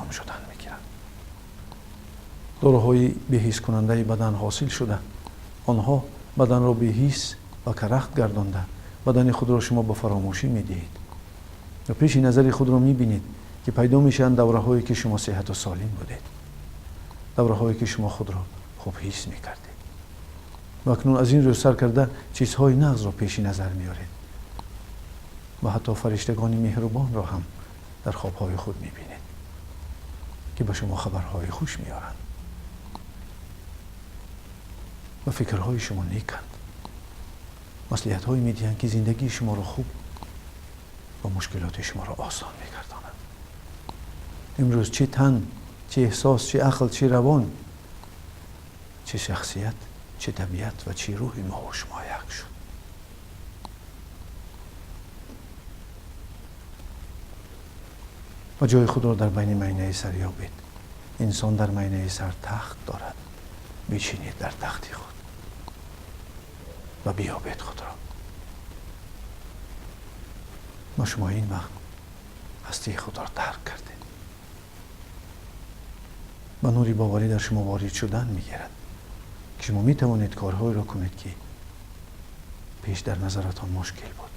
ором шудан мегиранд. Доруҳои беҳискунандаи бадан ҳосил шуда, онҳо баданро беҳис ва карахт гардонда, бадани худро шумо ба фаромӯшӣ медиҳед ва пеши назари худро мебинед, ки пайдо мешаванд давраҳое, ки шумо сеҳату солим будед, давраҳое, ки шумо худро хуб ҳис мекардед. Ва акнун аз ин рӯз сар карда чизҳои нағзро пеши назар меоред ва ҳатто фариштагони меҳрубонро ҳам дар хобҳои худ мебинед, ки ба шумо хабарҳои хуш меоранд ва фикрҳои шумо неканд, маслиҳатҳое медиҳанд, ки зиндагии шуморо хуб ва мушкилоти шуморо осон мегардонанд. Имрӯз чӣ тан, чӣ эҳсос, чӣ ақл, чӣ равон, чӣ шахсият, чӣ табиат ва чӣ рӯҳи мову шумо як шуд. Ва ҷои худро дар байни майнаи сар ёбед. Инсон дар майнаи сар тахт дорад. Бишинед дар тахти худ ва биёбед худро. Ма шумо ин вақт ҳастии худро дарк кардед. Ба нури боварӣ дар шумо ворид шудан мегирад, ки шумо метавонед корҳоеро кунед, ки пеш дар назаратон мушкил буд.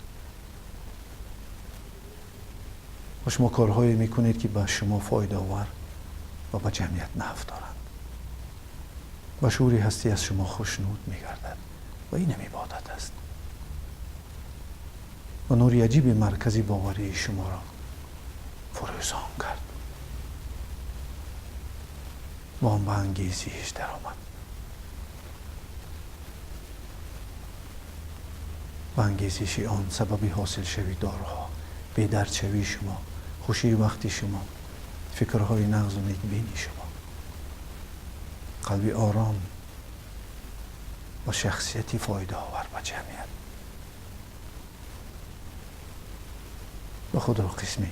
Ва шумо корҳое мекунед, ки ба шумо фоидаовар ва ба ҷамъият нафъ доранд. Ба шуури ҳастӣ аз шумо хушнуд мегардад ва инам ибодат аст. Ва нури аҷиби маркази боварии шуморо фурӯзон кард ва он ба ангезиш даромад. Ба ангезиши он сабаби ҳосилшавии доруҳо, бедардшавии шумо, хушии вақти шумо, фикрҳои нағзу некбини шумо, қалби ором ва шахсияти фоидаовар ба ҷамъият. Ва худро қисме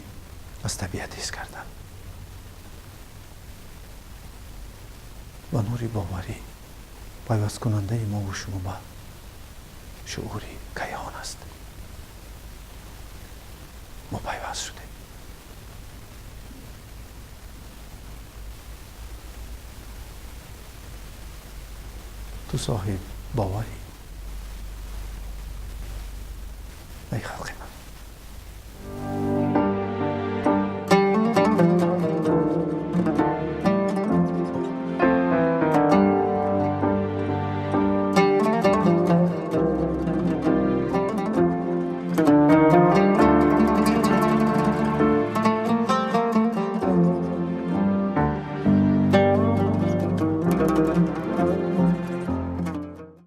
аз табиат ҳис кардан. Ва нури боварӣ пайвасткунандаи мову шумо ба шуури кайҳон аст. Мо пайваст шудем. Ту соҳиб боварӣ, эй халқи ман.